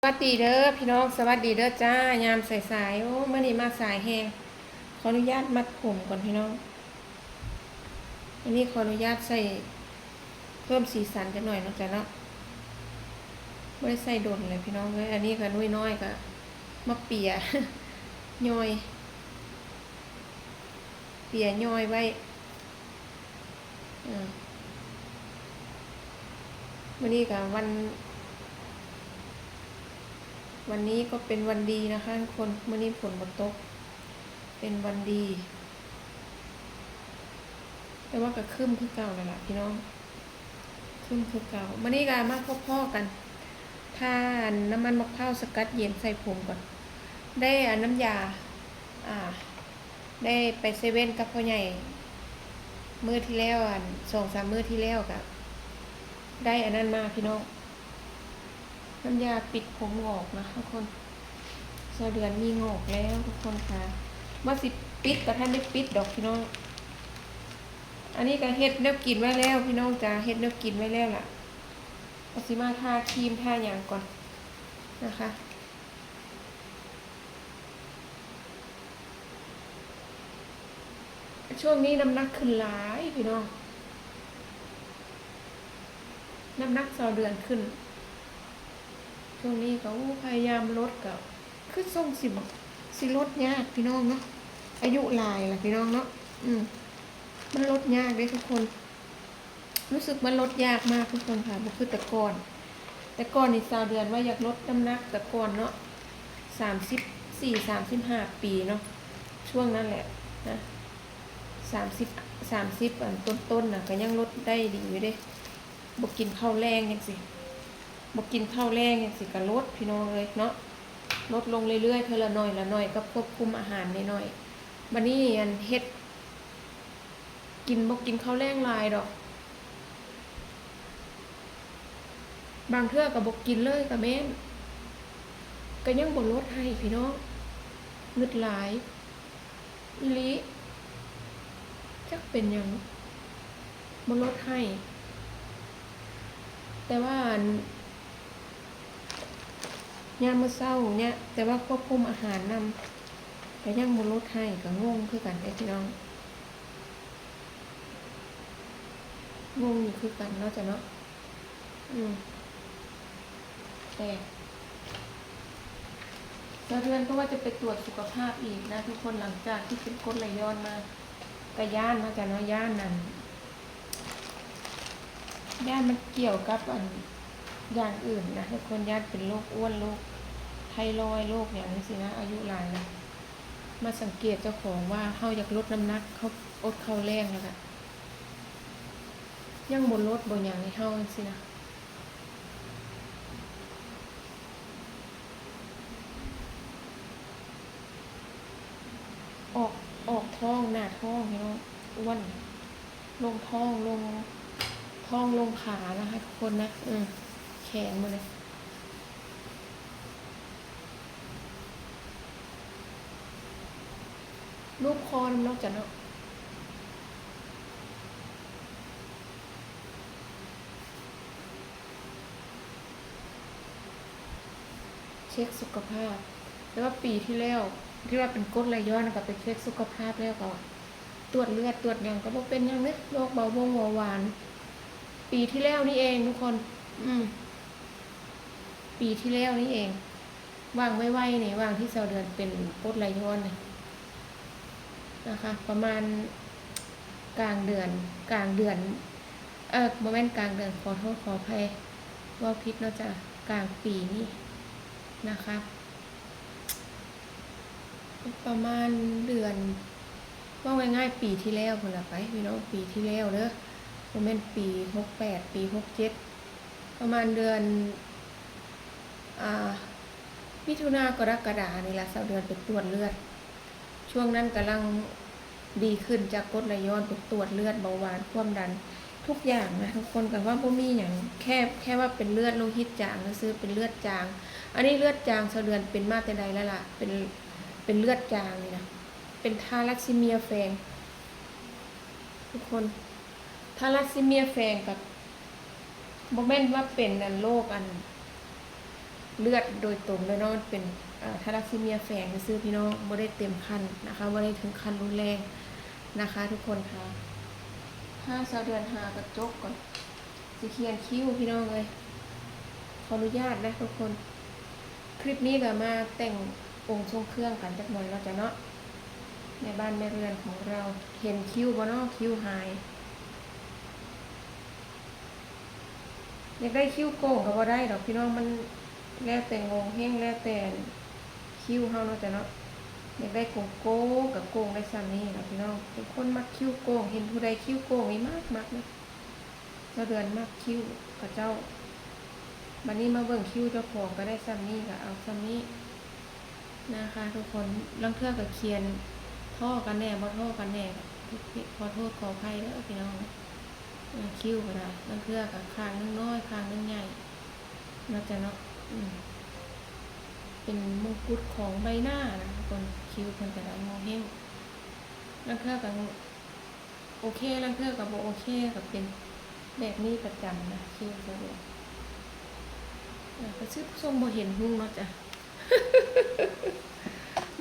สวัสดีเด้อพี่น้อง สวัสดีเด้อจ้า ยามสายๆ โอ้ มื้อนี้มาสายแฮง ขออนุญาตมัดผมก่อนพี่น้อง อันนี้ขออนุญาตใส่ เพิ่มสีสันจักหน่อยเนาะจ้ะเนาะ บ่ได้ใส่ดนเลยพี่น้องเอ้ย อันนี้ก็น้อยๆ ก็มาเปียย่อย เปียย่อยไว้ เออ มื้อนี้ก็วัน วันนี้ก็เป็นวันดีนะคะทุกคน มื้อนี้ฝนบ่ตก เป็นวันดี แต่ว่าก็ครึ้มคือเก่านั่นล่ะพี่น้อง ครึ้มคือเก่า มื้อนี้ก็มาพ้อๆ กัน ทาน้ำมันมะพร้าวสกัดเย็นใส่ผมก่อน ได้อันน้ำยา อ่า ได้ไปเซเว่นกับพ่อใหญ่ มื้อที่แล้ว อัน สองสามมื้อที่แล้วก็ได้อันนั้นมาพี่น้อง น้ำยาปิดผมหงอกนะทุกคน สาวเดือนมีหงอกแล้วทุกคนค่ะ ว่าสิปิดก็ทันได้ปิดดอกพี่น้อง อันนี้ก็เฮ็ดแนวกินไว้แล้วพี่น้องจ๋า เฮ็ดแนวกินไว้แล้วล่ะ ก็สิมาทาครีมทาหยังก่อนนะคะ ช่วงนี้น้ำหนักขึ้นหลายพี่น้อง น้ำหนักสาวเดือนขึ้น ช่วงนี้ก็ โอ้ พยายามลด ก็คือทรงสิ สิลดยากพี่น้องเนาะ อายุหลายล่ะพี่น้องเนาะ อืม มันลดยากเด้ทุกคน รู้สึกว่าลดยากมากทุกคนค่ะ บ่คือแต่ก่อน แต่ก่อนนี่สาวเดือนว่าอยากลดน้ำหนัก แต่ก่อนเนาะ สามสิบสี่ สามสิบห้า ปีเนาะ ช่วงนั้นแหละนะ สามสิบ สามสิบ อันต้นๆ น่ะ ก็ยังลดได้ดีอยู่เด้ บ่กินข้าวแลงจั่งซี้ บ่กินข้าวแลงจั่งซี้ ก็ลดพี่น้องเอ้ยเนาะ ลดลงเรื่อยๆ เทื่อละหน่อยละหน่อย กับควบคุมอาหารน้อยๆ บัดนี้ อัน เฮ็ด กิน บ่กินข้าวแลงหลายดอก บางเทื่อก็บ่กินเลยก็แม่น ก็ยังบ่ลดให้พี่น้อง งึดหลายอีหลี จักเป็นหยังบ่ลดให้ แต่ว่า อัน ยามมื้อเช้าเนี่ย แต่ว่าควบคุมอาหารนำ ก็ยังบ่ลดให้ ก็งงคือกันเด้พี่น้อง งงอยู่คือกันเนาะจ้ะเนาะ อืม แต่สาวเดือนก็ว่าจะไปตรวจสุขภาพอีกนะทุกคน หลังจากที่เป็นกรดไหลย้อนมา ก็ย้านเนาะจ้ะเนาะ ย้านนั่น ย้านมันเกี่ยวกับอันอย่างอื่นนะทุกคน ย้านเป็นโรคอ้วน โรคไทรอยด์ โรคหยังจั่งซี้นะ อายุหลายแล้ว มาสังเกตเจ้าของว่าเฮาอยากลดน้ำหนัก เฮาอดข้าวแลงแล้วก็ยังบ่ลดบ่หยังให้เฮาจั่งซี้นะ ออก ออกท้อง หน้าท้องพี่น้อง อ้วน ลงท้อง ลงท้อง ลงขานะคะทุกคนนะ เออ แขนหมดเลย รูปคอนำเนาะจ้ะเนาะ เช็กสุขภาพ แต่ว่าปีที่แล้ว ที่ว่าเป็นกรดไหลย้อนน่ะ ก็ไปเช็กสุขภาพแล้ว ก็ตรวจเลือดตรวจหยัง ก็บ่เป็นหยังเด้ โรคเบาหวงเบาหวาน ปีที่แล้วนี่เองทุกคน อืม ปีที่แล้วนี่เอง หว่างไวๆ นี่ หว่างที่สาวเดือนเป็นกรดไหลย้อนนี่นะคะ ประมาณกลางเดือน กลางเดือน เอ่อ บ่แม่นกลางเดือน ขอโทษขออภัย เว้าผิดเนาะจ้ะ กลางปีนี้นะคะ ประมาณเดือน เว้าง่ายๆ ปีที่แล้วพู้นล่ะไปพี่น้อง ปีที่แล้วเด้อ บ่แม่นปีหกแปด ปีหกเจ็ด ประมาณเดือน อ่า มิถุนา กรกฎานี่ล่ะ สาวเดือนไปตรวจเลือด ช่วงนั้นกำลังดีขึ้นจากกรดไหลย้อน ไปตรวจเลือด เบาหวาน ความดัน ทุกอย่างนะทุกคน ก็ว่าบ่มีหยัง แค่ แค่ว่าเป็นเลือดโลหิตจางซื่อๆ เป็นเลือดจาง อันนี้เลือดจาง สาวเดือนเป็นมาแต่ใดแล้วล่ะ เป็น เป็นเลือดจางนี่นะ เป็นทาลัสซีเมียแฝง ทุกคน ทาลัสซีเมียแฝงกับ บ่แม่นว่าเป็นอันโรคอัน ເລືອດໂດຍຕົງເລີຍເນາະ, ມັນເປັນ ເອີ ທາລາຊີເມຍແຝງຊື່ໆ ພີ່ນ້ອງ, ບໍ່ໄດ້ເຕັມຂັ້ນນະຄະ, ບໍ່ໄດ້ເຖິງຂັ້ນຮຸນແຮງນະຄະທຸກຄົນຄະ. ຫາສາວເດືອນຫາກະຈົກກ່ອນ ຊິຂຽນຄິ້ວພີ່ນ້ອງເອີຍ. ຂໍອະນຸຍາດນະທຸກຄົນ, ຄລິບນີ້ກະມາແຕ່ງອົງຊົງເຄື່ອງກັນຈັກໜ່ອຍເນາະ ເຈົ້າເນາະ. ແມ່ບ້ານແມ່ເຮືອນຂອງເຮົາ ເຫັນຄິ້ວບໍ່ເນາະ? ຄິ້ວຫາຍ. ຢາກໄດ້ຄິ້ວໂກ່ງກະບໍ່ໄດ້ດອກພີ່ນ້ອງ, ມັນແລ້ວແຕ່ໂງເຫ້ງ ແລ້ວແຕ່ຄິ້ວເຮົາເນາະ ເຈົ້າເນາະ. ຢາກໄດ້ໂກ່ງໆ ກະໂກ່ງໄດ້ຊ່ຳນີ້ລະພີ່ນ້ອງ. ເປັນຄົນມັກຄິ້ວໂກ່ງ, ເຫັນຜູ້ໃດຄິ້ວໂກ່ງນີ້ມັກໆ ເລີຍ. ສາວເດືອນມັກຄິ້ວເຂົາເຈົ້າ, ບາດນີ້ມາເບິ່ງຄິ້ວເຈົ້າຂອງກະໄດ້ຊ່ຳນີ້ ກະເອົາຊ່ຳນີ້ນະຄະທຸກຄົນ. ລາງເທື່ອກະຂຽນທໍ່ກັນແດ່ ບໍ່ທໍ່ກັນແດ່ ກະຜິດໆ ຂໍໂທດຂໍອະໄພເດີພີ່ນ້ອງ. ເອີ ຄິ້ວກະໄດ້ ລາງເທື່ອກະຂ້າງໜຶ່ງນ້ອຍ ຂ້າງໜຶ່ງໃຫຍ່ເນາະ ເຈົ້າເນາະ. ອືມ ເປັນມົງກຸດຂອງໃບໜ້ານະທຸກຄົນ, ຄິ້ວເພິ່ນກະໄດ້ໂງເຫ້ງ. ລາງເທື່ອກະໂອເຄ ລາງເທື່ອກະບໍ່ໂອເຄ, ກະເປັນແບບນີ້ປະຈຳນະ ຄິ້ວສາວເດືອນ. ເອີ ກະຊິຊົງບໍ່ເຫັນຮຸ່ງເນາະ ເຈົ້າ.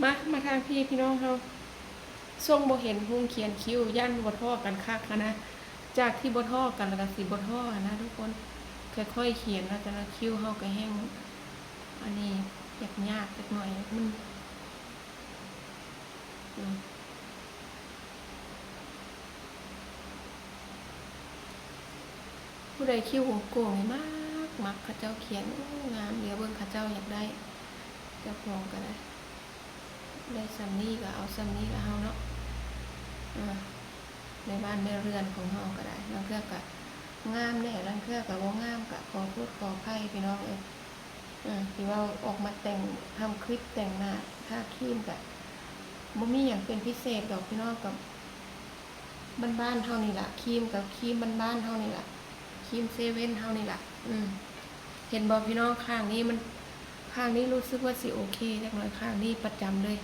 ມາ ມາທາງພີ້ພີ່ນ້ອງເຮົາ, ຊົງບໍ່ເຫັນຮຸ່ງຂຽນຄິ້ວ ຢ້ານບໍ່ທໍ່ກັນຄັກຫັ້ນນະ. ຈາກທີ່ບໍ່ທໍ່ກັນລະກະຊິບໍ່ທໍ່ຫັ້ນນະທຸກຄົນ, ຄ່ອຍໆຂຽນເນາະ ເຈົ້າເນາະ. ຄິ້ວເຮົາກະແຮ່ງອັນນີ້ ຍາກໆຈັກໜ່ອຍ ມັນ ອືມ ຜູ້ໃດຄິ້ວໂກ່ງໆນີ້ມັກໆ ເຂົາເຈົ້າຂຽນ ໂອ້ ງາມ ດຽວເບິ່ງເຂົາເຈົ້າຢາກໄດ້ ເຈົ້າຂອງກະໄດ້. ໄດ້ຊ່ຳນີ້ກະເອົາຊ່ຳນີ້ລະເຮົາເນາະ. ເອີ ແມ່ບ້ານແມ່ເຮືອນຂອງເຮົາກະໄດ້ ລາງເທື່ອກະງາມແດ່ ລາງເທື່ອກະບໍ່ງາມ ກະຂໍໂທດຂໍອະໄພພີ່ນ້ອງເອີຍ. ເອີ ທີ່ວ່າອອກມາແຕ່ງ ທຳຄລິບແຕ່ງໜ້າ ທາຄຣີມກະບໍ່ມີຫຍັງເປັນພິເສດດອກພີ່ນ້ອງ, ກະບ້ານໆເຮົານີ້ລະ, ຄຣີມກະຄຣີມບ້ານໆເຮົານີ້ລະ, ຄຣີມເຊເວັນເຮົານີ້ລະ. ອືມ ເຫັນບໍ່ພີ່ນ້ອງ, ຂ້າງນີ້ມັນ ຂ້າງນີ້ຮູ້ສຶກວ່າຊິໂອເຄຈັກໜ່ອຍ, ຂ້າງນີ້ປະຈຳເລີຍ,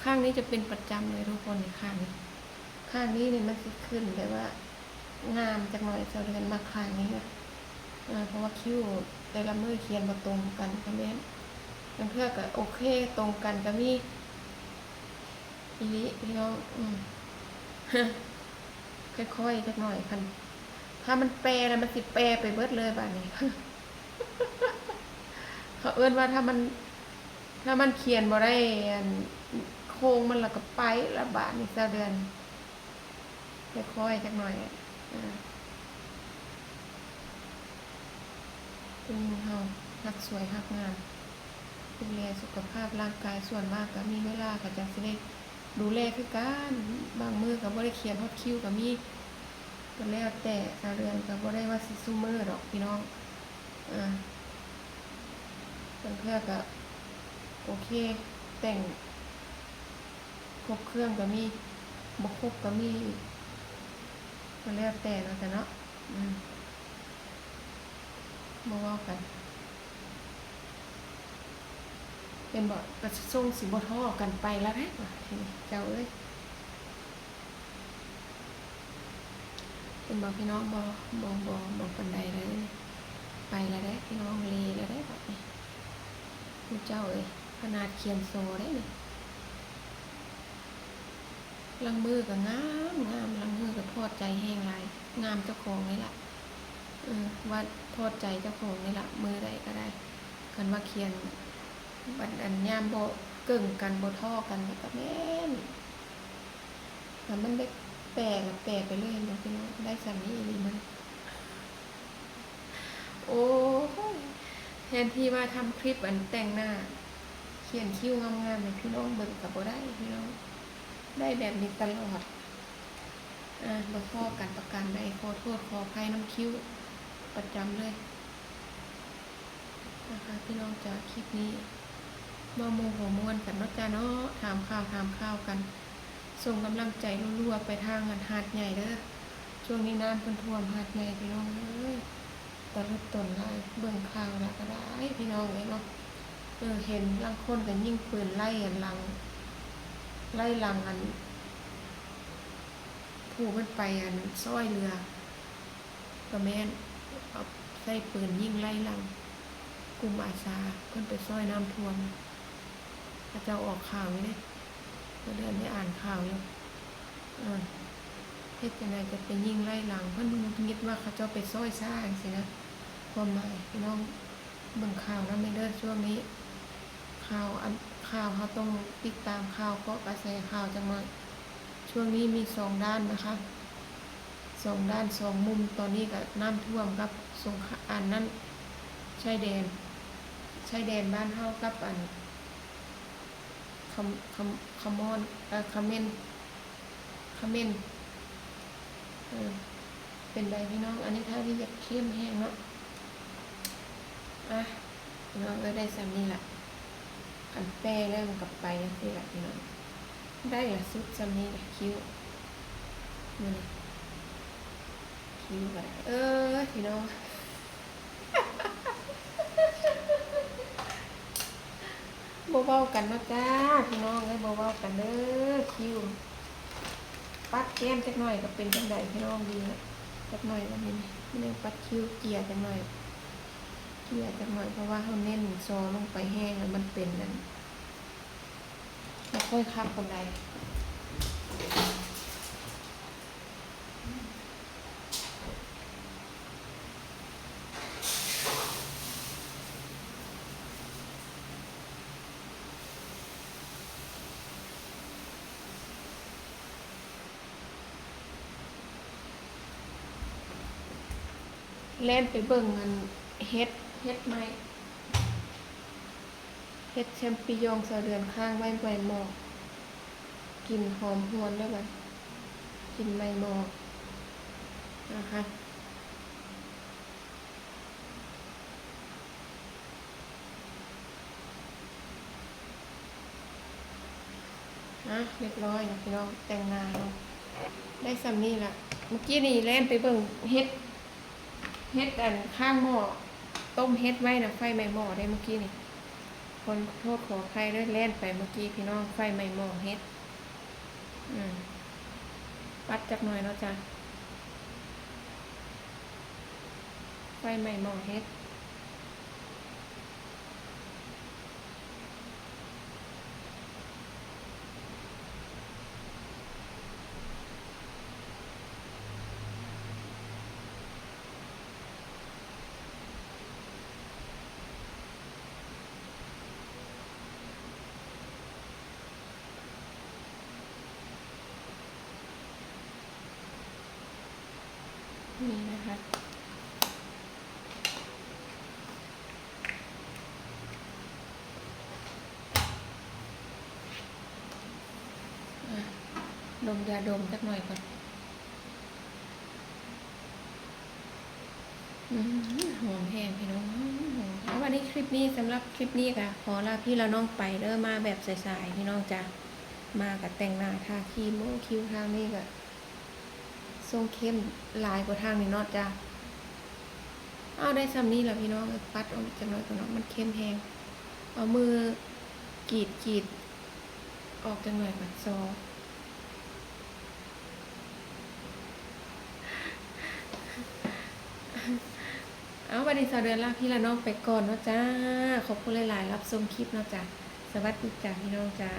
ຂ້າງນີ້ຈະເປັນປະຈຳເລີຍທຸກຄົນ. ນີ້ ຂ້າງນີ້ ຂ້າງນີ້ນີ້ມັນຊິຂຶ້ນແບບວ່າງາມຈັກໜ່ອຍ, ສາວເດືອນມັກຂ້າງນີ້ນະ. ເອີ ເພາະວ່າຄິ້ວແຕ່ລະມື້ຂຽນບໍ່ຕົງກັນກະແມ່ນ, ລາງເທື່ອກະໂອເຄ ຕົງກັນກະມີອີ່ຫຼີພີ່ນ້ອງ. ອືມ ຄ່ອຍໆຈັກໜ່ອຍ, ຄັນຖ້າມັນແປລະມັນຊິແປໄປເບິດເລີຍບາດນີ້. ເຂົາເອີ້ນວ່າຖ້າມັນ ຖ້າມັນຂຽນບໍ່ໄດ້ອັນໂຄ້ງມັນລະກະໄປລະບາດນີ້ ສາວເດືອນ. ຄ່ອຍໆຈັກໜ່ອຍ. ອາ ຜູ້ຍິງເຮົາຮັກສວຍຮັກງາມ ດູແລສຸຂະພາບຮ່າງກາຍ, ສ່ວນມາກກະມີເວລາກະຈັ່ງຊິໄດ້ດູແລຄືກັນ. ບາງມື້ກະບໍ່ໄດ້ຂຽນຮອດຄິ້ວກະມີ, ກະແລ້ວແຕ່. ສາວເດືອນກະບໍ່ໄດ້ວ່າຊິຊຸມື້ດອກພີ່ນ້ອງ. ອາ ບາງເທື່ອກະໂອເຄ ແຕ່ງຄົບເຄື່ອງກະມີ, ບໍ່ຄົບກະມີ, ກະແລ້ວແຕ່ເນາະ ເຈົ້າເນາະ. ອືມ ບໍ່ເວົ້າກັນ ເຫັນບໍ່? ກະຊິສົ່ງ ຊິບໍ່ທໍ່ກັນໄປລະເດ້ບາດທີນີ້ ເຈົ້າເອີຍ. ເຫັນບໍ່ພີ່ນ້ອງ? ບໍ່ ບໍ່ ບໍ່ ບໍ່ປານໃດເລີຍ. ໄປລະເດ້ພີ່ນ້ອງ, ເລລະເດ້ບາດນີ້ ໝູ່ເຈົ້າເອີຍ. ຂະໜາດຂຽນໂຊເດ້ນີ້. ລາງມື້ກະງາມ ງາມ, ລາງມື້ກະຖອດໃຈແຮງຫຼາຍ, ງາມເຈົ້າຂອງນີ້ລະ. ເອີ ວ່າຖອດໃຈເຈົ້າຂອງນີ້ລະ, ມື້ໃດກະໄດ້. ຄັນວ່າຂຽນ ບັດອັນຍາມບໍ່ເກິ່ງກັນ ບໍ່ທໍ່ກັນລະກະແມ່ນ. ຄັນມັນໄດ້ແປລະແປໄປເລີຍ ເຫັນບໍ່ພີ່ນ້ອງ? ໄດ້ຊ່ຳນີ້ອີ່ຫຼີມື້ນີ້. ໂອ້ຍ ແທນທີ່ວ່າທຳຄລິບອັນແຕ່ງໜ້າ ຂຽນຄິ້ວງາມໆໃຫ້ພີ່ນ້ອງເບິ່ງກະບໍ່ໄດ້ພີ່ນ້ອງ, ໄດ້ແບບນີ້ຕະຫຼອດ. ອາ ບໍ່ພໍ້ກັນປະການໃດ, ຂໍໂທດຂໍອະໄພນຳຄິ້ວປະຈຳເລີຍນະຄະພີ່ນ້ອງ. ຈາກຄລິບນີ້ເວົ້າໂມ້ຫົວມ່ວນກັນເນາະ ຈາເນາະ, ຖາມຂ່າວ ຖາມຂ່າວກັນ. ສົ່ງກຳລັງໃຈລົວໆໄປທາງອັນຫາດໃຫຍ່ເດີ. ຊ່ວງນີ້ນ້ຳເພິ່ນຖ້ວມຫາດໃຫຍ່ພີ່ນ້ອງເອີຍ, ຕະລຶດຕົນຫຼາຍ. ເບິ່ງຂ່າວລະກະໄດ້ພີ່ນ້ອງເອີຍເນາະ. ເອີ ເຫັນລາງຄົນກະຍິງປືນໄລ່ອັນຫຼັງ ໄລ່ຫຼັງອັນ ຜູ້ເພິ່ນໄປອັນຊ່ອຍເຫຼືອ. ກະແມ່ນ ເອົາໃຊ້ປືນຍິງໄລ່ຫຼັງ. ໂກ ກຸ່ມອາສາເພິ່ນໄປຊ່ອຍນ້ຳຖ້ວມ ເຂົາເຈົ້າອອກຂ່າວຢູ່ເດ້ ເມື່ອເດືອນໄດ້ອ່ານຂ່າວຢູ່. ເອີ ເຮັດຈັ່ງໃດຈະໄປຍິງໄລ່ຫຼັງເພິ່ນ ຫງຸດຫງິດວ່າເຂົາເຈົ້າໄປຊ່ອຍຊ້າຈັ່ງຊີ້ນະ. ຄວາມໝາຍ ພີ່ນ້ອງເບິ່ງຂ່າວນຳແດ່ເດີ ຊ່ວງນີ້ຂ່າວ ອັນ ຂ່າວເຮົາຕ້ອງຕິດຕາມຂ່າວ ເກາະກະແສຂ່າວຈັກໜ່ອຍ. ຊ່ວງນີ້ມີສອງດ້ານນະຄະ ສອງດ້ານສອງມຸມ. ຕອນນີ້ກະນ້ຳຖ້ວມກັບສົງຄະ ອັນນັ້ນ ຊາຍແດນ ຊາຍແດນບ້ານເຮົາກັບອັນ ຄຳ ຄຳ ຄຳມ່ອນ ເອີ ຄຳເມັນ ຄຳເມັນ. ເອີ ເປັນໃດພີ່ນ້ອງ? ອັນນີ້ທ່າທີ່ຢາກເຂັ້ມແຮງເນາະ. ອ່ະ ພີ່ນ້ອງເອີຍ ໄດ້ສ່ຳນີ້ລະ ອັນແປແລ້ວມັນກໍໄປຈັ່ງຊີ້ລະພີ່ນ້ອງ. ໄດ້ລະ ສຸດສ່ຳນີ້ລະ ຄິ້ວ ມື້ນີ້ ຄິ້ວກໍໄດ້. ເອີ ພີ່ນ້ອງ ບໍ່ເວົ້າກັນເນາະຈ້າ ພີ່ນ້ອງເອີຍ ບໍ່ເວົ້າກັນເດີ. ຄິ້ວ ປັດແກ້ມຈັກໜ່ອຍກໍເປັນຈັ່ງໃດພີ່ນ້ອງ ດີແລ້ວ ຈັກໜ່ອຍລະນີ້ ນີ້ ນີ້ປັດຄິ້ວ ເຈຍຈັກໜ່ອຍ ເຈຍຈັກໜ່ອຍ ເພາະວ່າເຮົາເນັ້ນຊໍລົງໄປແຮງແລ້ວມັນເປັນນັ້ນ ບໍ່ຄ່ອຍຄັກປານໃດ. ແລ່ນໄປເບິ່ງອັນເຫັດ ເຫັດໃໝ່ ເຫັດແຊມປິຍອງ ສາວເດືອນຄ້າງໄວ້ໃໝ່ໝໍ້ ກິ່ນຫອມຫວນເດີບັດ ກິ່ນໃໝ່ໝໍ້ນະຄະ. ອ່ະ ຮຽບຮ້ອຍລະພີ່ນ້ອງ ແຕ່ງໜ້າເຮົາໄດ້ສ່ຳນີ້ລະ. ເມື່ອກີ້ນີ້ແລ່ນໄປເບິ່ງເຫັດ ເຫັດອັນຄ້າງໝໍ້ ຕົ້ມເຫັດໄວ້ນະ ໄຟໄໝ້ໝໍ້ເດ້ເມື່ອກີ້ນີ້. ຂໍໂທດຂໍອະໄພເດີ ແລ່ນໄປເມື່ອກີ້ພີ່ນ້ອງ ໄຟໄໝ້ໝໍ້ເຫັດ. ອືມ ປັດຈັກໜ່ອຍເນາະຈ້າ ໄຟໄໝ້ໝໍ້ເຫັດ. ນີ້ນະຄະ ອ່ະ ດົມຢາດົມຈັກໜ່ອຍກ່ອນ. ອືມ ຫອມແຮງພີ່ນ້ອງ ຫອມ ຫອມ. ເອົາ ວັນນີ້ຄລິບນີ້ ສຳລັບຄລິບນີ້ກະຂໍລາພີ່ລານ້ອງໄປເດີ ມາແບບສາຍໆ ພີ່ນ້ອງຈ້າ ມາກະແຕ່ງໜ້າທາຄີມ ໂອ້ ຄິ້ວທາງນີ້ກະຊົງເຂັ້ມຫຼາຍກວ່າທາງນີ້ເນາະຈ້າ. ເອົາ ໄດ້ສ່ຳນີ້ລະພີ່ນ້ອງ ເອີ ປັດອອກຈັກໜ່ອຍກ່ອນເນາະ ມັນເຂັ້ມແຮງ. ເອົາມືກຣີດ ກຣີດອອກຈັກໜ່ອຍກ່ອນ ຊໍ. ເອົາ ບັດນີ້ສາວເດືອນລາພີ່ລານ້ອງໄປກ່ອນເນາະຈ້າ. ຂອບຄຸນຫຼາຍໆ ຮັບຊົມຄລິບເນາະຈ້າ. ສະຫວັດດີຈ້າ ພີ່ນ້ອງຈ້າ.